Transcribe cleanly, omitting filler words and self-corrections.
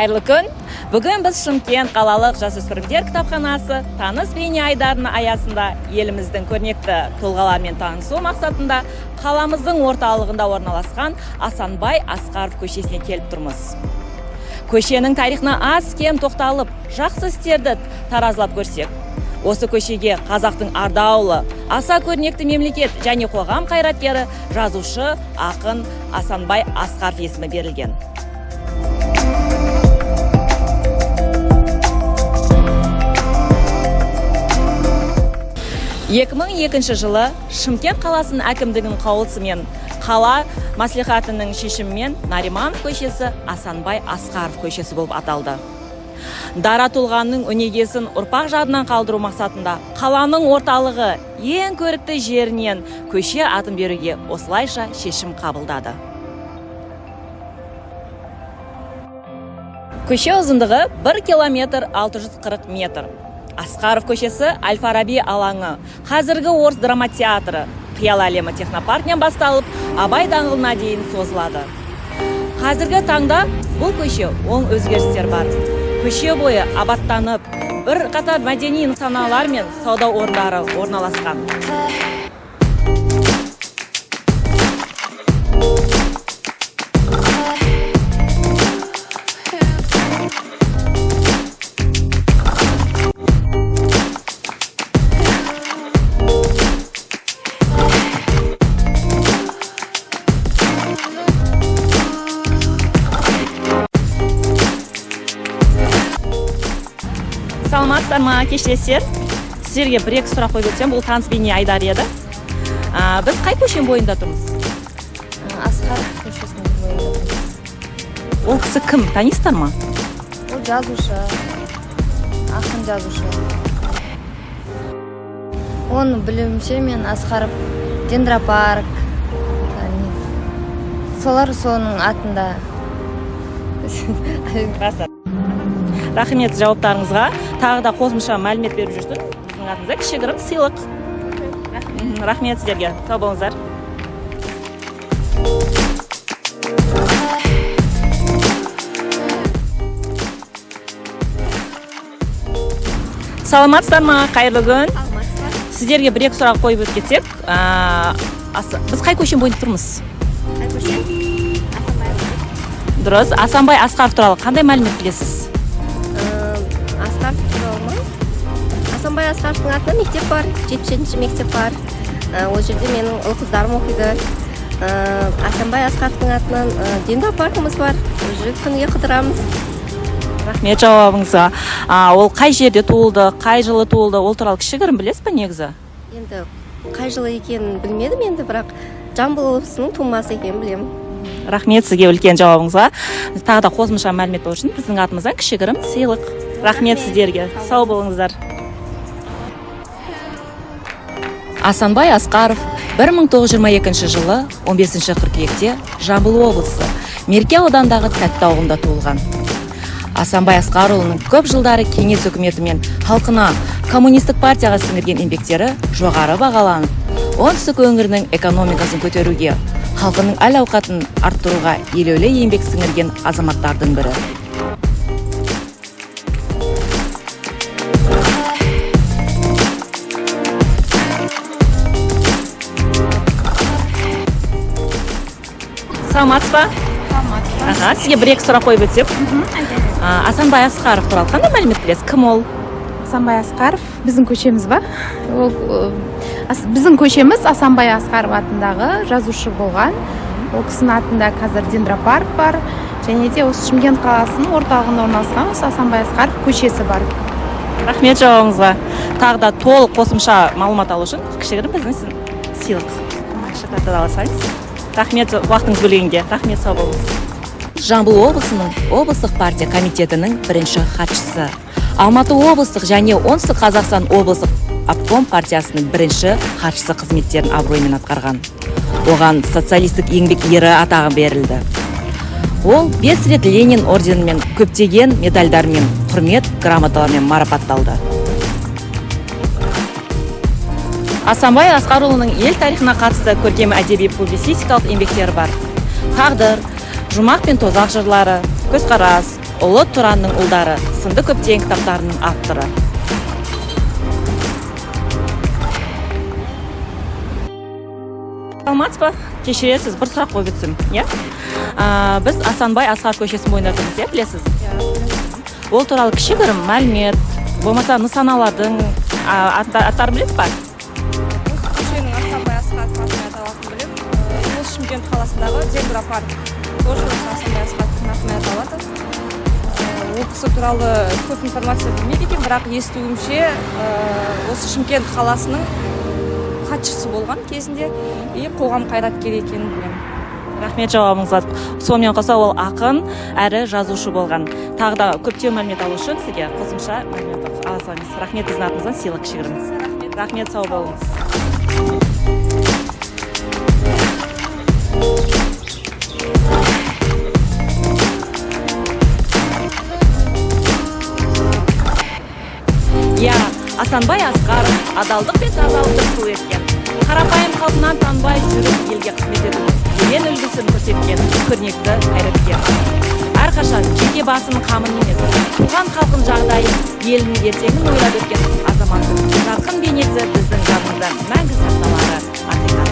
Қайырлы күн! Бүгін біз Шымкент қалалық жасөспірімдер кітапханасы «Таныс бейне» айдарының аясында еліміздің көрнекті тұлғаларымен танысу мақсатында қаламыздың орталығында орналасқан Асанбай Асқаров көшесіне келіп тұрмыз. Көшенің тарихына аз кем тоқталып, жақсы істерді таразылап көрсек, осы көшеге қазақтың ардаулы, аса көрнекті мемлекет және қоғам қайраткері, жазушы, ақын Асанбай Асқаров есімі берілген. 2002 жылы Шымкент қаласының әкімдігінің қаулысымен, қала мәслихатының шешімімен Нариманов көшесі Асанбай Асқаров көшесі болып аталды. Дара тұлғаның өнегесін ұрпақ жадынан қалдыру мақсатында қаланың орталығы, ең көрікті жерінен көше атын беруге осылайша шешім қабылдады. Көше ұзындығы 1 километр 640 метр. Асқаров көшесі Әл Фараби алаңы, қазіргі Орыс драма театры, Қиял әлемі технопаркінен басталып, Абай даңғылына дейін созылады. Қазіргі таңда бұл көше оң өзгерістер бар. Көше бойы абаттанып, бір қатар мәдени нысаналар мен сауда орындары орналасқан. Саламатсыздар ма, кешіресіздер, сіздерге бір екі сұрақ қойып өтсем. Бұл «Таныс бейне» айдары еді. Біз қай көшенің бойында тұрмыз? Асқаров көшесінің бойында тұрмыз. Ол кісі кім, танисыздар ма? Ол жазушы, ақын, жазушы. Оны білуімше, мен Асқаров дендропарк, не, солар соның атында. Рас. Рахмет жауаптарыңызға. Тағы да қосымша мәлімет беріп жүрсін, біздің атымызда кішігірім сыйлық. Рахмет сіздерге, сау болыңыздар. Саламатсыздар ма, қайырлы күн! Сіздерге бір екі сұрақ қойып өтіп кетсек. Біз қай көшенің бойында тұрмыз? Қай көше? Дұрыс. Асанбай Асқаров туралы қандай мәлімет білесіз? Асқаров туралы ма? Асанбай Асқаровтың атында мектеп бар, 77-ші мектеп бар. Ол жерде менің ұл қыздарым оқиды. Асанбай Асқаровтың атынан дендропаркіміз бар, ол жерде күніге қыдырамыз. Рахмет жауабыңызға. Ол қай жерде туылды, қай жылы туылды, ол туралы кішігірім білесіз ба негізі? Енді қай жылы екенін білмедім енді, бірақ Жамбыл облысының тумасы екенін білемін. Рахмет сізге үлкен жауабыңызға. Тағы да қосымша мәлімет болу үшін біздің атымыздан кішігірім сыйлық. Рахмет сіздерге, сау болыңыздар. Асанбай Асқаров 1922 жылы 15 қыркүйекте Жамбыл облысы Мерке ауданындағы Тәтті ауылында туылған. Асанбай Асқарұлының көп жылдары кеңес үкіметі мен халқына, коммунистік партияға сіңірген еңбектері жоғары бағаланып, оңтүстік өңірінің экономикасын көтеруге, халқының әл ауқатын арттыруға елеулі еңбек сіңірген азаматтардың бірі. Саламатсыз ба? Аха, сізге бір екі сұрақ қойып өтсек. Асанбай Асқаров туралы қандай мәлімет білесіз, кім ол? Асанбай Асқаров біздің көшеміз ба? Ол біздің көшеміз Асанбай Асқаров атындағы жазушы болған. Ол кісінің атында қазір дендропарк бар және де осы Шымкент қаласының орталығында орналасқан осы Асанбай Асқаров көшесі бар. Рахмет жауабыңызға. Тағы да толық қосымша мағлұмат алу үшін кішігірім біздің сыйлық. Ақша картада алсаңыз. Рахмет уақытыңызды бөлгенге, рахмет, сау болыңыз. Жамбыл облысының облыстық партия комитетінің бірінші хатшысы, Алматы облыстық және Оңтүстік Қазақстан облыстық обком партиясының бірінші хатшысы қызметтерін абыроймен атқарған. Оған Социалистік Еңбек Ері атағы берілді. Ол бес рет Ленин орденімен, көптеген медальдармен, құрмет грамоталармен марапатталды. Асанбай Асқарұлының ел тарихына қатысты көркем әдеби публицистикалық еңбектері бар: «Тағдыр», «Жұмақ пен тозақ» жырлары, «Көзқарас», Ұлы Тұранның ұлдары сынды көптеген кітаптарының авторы. Саламатсыз ба? Кешіресіз, бір сұрақ қойып өтсем, иә? Біз Асанбай Асқар көшесінің бойында тұрмыз, иә, білесіз? Ол туралы кішігірім мәлімет, болмаса нысаналардың аттарын білесіз ба? Осы көшенің Асанбай Асқаров атымен аталатынын білемін. Ол Шымкент қаласындағы дендропарк тоже осы Асанбай Асқаровтың атымен аталады. Ол кісі туралы көп информация білмейді екен, бірақ естуімше, осы Шымкент қаласының хатшысы болған кезінде и қоғам қайраткері екенін білемін. Рахмет жауабыңызға. Сонымен қоса ол ақын әрі жазушы болған. Тағы да көптеу мәлімет алу үшін сізге қосымша мәлімет ала салыңыз. Рахмет, біздің атымыздан сыйлық кішігірім. Рахмет, сау болыңыз. Иә, Асанбай Асқаров адалдық пен тазалықты ту еткен, қарапайым қалпынан танбай жүріп елге қызмет етудің ерен үлгісін көрсеткен көрнекті қайраткер. Әрқашан жеке басының қамын емес, туған халқын жағдайын, елінің ертеңін ойлап өткен азаматтың жарқын бейнесі біздің жадымызда мәңгі сақталары ақиқат.